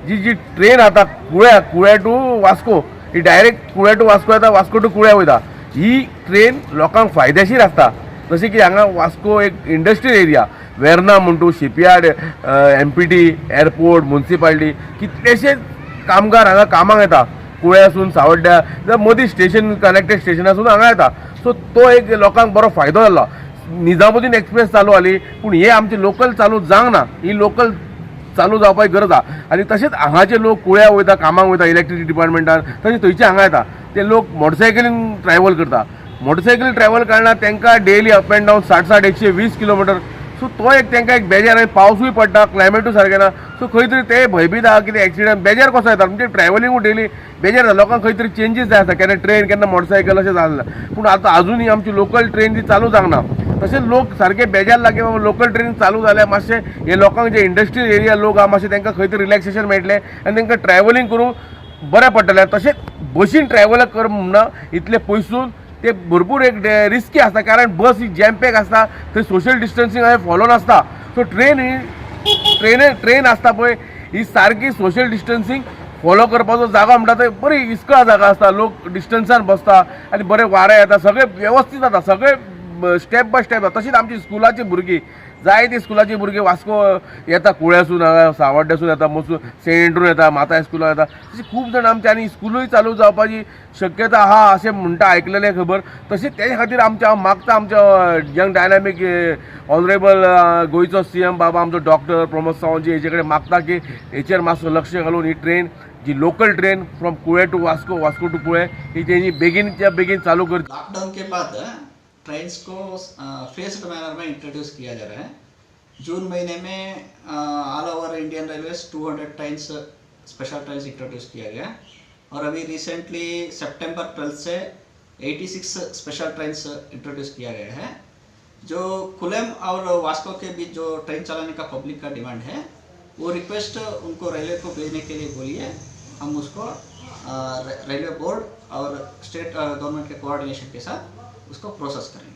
जी जी ट्रेन आतां कुळ्या, कुळ्या टू वास्को, ही डायरेक्ट कुळ्या टू वास्को येता, वास्को टू कुळ्या वयता. ही ट्रेन लोकांक फायदेशीर आसता. जशें की हांगा वास्को एक इंडस्ट्रियल एरिया, वेर्ना म्हण तूं, शिपयार्ड, एमपीटी, एअरपोर्ट, मुन्सिपालिटी, कितलेशेच कामगार हांगा कामाक येता. कुळ्यासून, सावड्ड्या जावं मदीं स्टेशन, कनेक्टेड स्टेशन आसून हांगा येता. सो तो एक लोकांक बरो फायदो जालो. निजामुद्दीन एक्सप्रेस चालू जाली, पूण हे आमचे लोकल चालू जावंक ना. ही लोकल चालू जावपाची गरज आहा. आनी तशेंच हांगाचे लोक कुळ्या वयता, कामाक वयता इलेक्ट्रिसिटी डिपार्टमेंटान, तशें थंयचे हांगा येता. ते लोक मोटरसायकलीन ट्रॅवल करता. मोटरसायकल ट्रॅवल कारणान तांकां daily up and down 60 60, 120 kilometre. So तो एक तांकां एक बेजार. आनी पावसूय पडटा, क्लायमेटूय सारकें ना. सो खंय तरी ते भंयभीत आहा कितें एक्सिडंट, बेजार कसो येता. म्हणजे ट्रॅवलिंगूय डेली बेजार जाता. लोकांक खंय तरी चेंजीस जाय आसता, केन्ना ट्रेन, केन्ना मोटरसायकल, अशें जालें. पूण आतां अजुनूय आमची लोकल ट्रेन ती चालू जावंक ना. तशेंच लोक सारके बेजार लागले बाबा, लोकल ट्रेन चालू जाल्यार मातशें हे लोकांक जे इंडस्ट्रियल एरिया लोक आहा, मातशें तांकां खंय तरी रिलॅक्सेशन मेळटलें आनी तांकां ट्रॅवलिंग करूंक बरें पडटलें. तशेंच बशीन ट्रॅवल कर म्हणना, इतले पयसून ते भरपूर एक रिस्की आसता, कारण बस ही जॅम पॅक आसता, थंय सोशल डिस्टन्सिंग हांवें फॉलो नासता. सो ट्रेन ही ट्रेन आसता पळय, ही सारकी सोशल डिस्टन्सिंग फॉलो करपाचो जागो म्हणटा. थंय बरी इस्कळ जागा आसता, लोक डिस्टन्सान बसता आनी बरें वारें येता, सगळें वेवस्थीत जाता, सगळें स्टेप बाय स्टेप जाता. तशीच आमची स्कुलाची भुरगीं, जायतीं स्कुलाची भुरगीं वास्को येता, कुळ्यासून हांगा, सावड्ड्यासून येता, मोसून, सेंट एंड्रून येता, माता हायस्कुलान येता. तशी खूब जाण आमचे. आनी स्कुलूय चालू जावपाची शक्यता आहा अशें म्हणटा, आयकलेलें खबर. तशेंच तेजे खातीर आमच्या हांव मागता आमच्या यंग डायनामीक ऑनरेबल गोंयचो सीएम बाबा आमचो डॉक्टर प्रमोद सावंतजी हेचे कडेन मागता की हेचेर मातसो लक्ष घालून ही ट्रेन जी local train from Collem to Vasco, Vasco to Collem, ही तेणी बेगीनच्या बेगीन चालू करची. लॉकडाउन के बाद ट्रेन्स को फेस्ड मैनर में इंट्रोड्यूस किया जा रहा है. जून महीने में all over Indian railways 200 trains, special trains introduce किया गया और अभी रिसेंटली सितंबर 12 से 86 स्पेशल ट्रेन्स इंट्रोड्यूस किया गया है. जो कुलेम और वास्को के बीच जो ट्रेन चलाने का पब्लिक का डिमांड है, वो रिक्वेस्ट उनको रेलवे को भेजने के लिए बोलिए. हम उसको रेलवे बोर्ड और स्टेट गवर्नमेंट के कोऑर्डिनेशन के साथ उसको प्रोसेस करेंगे.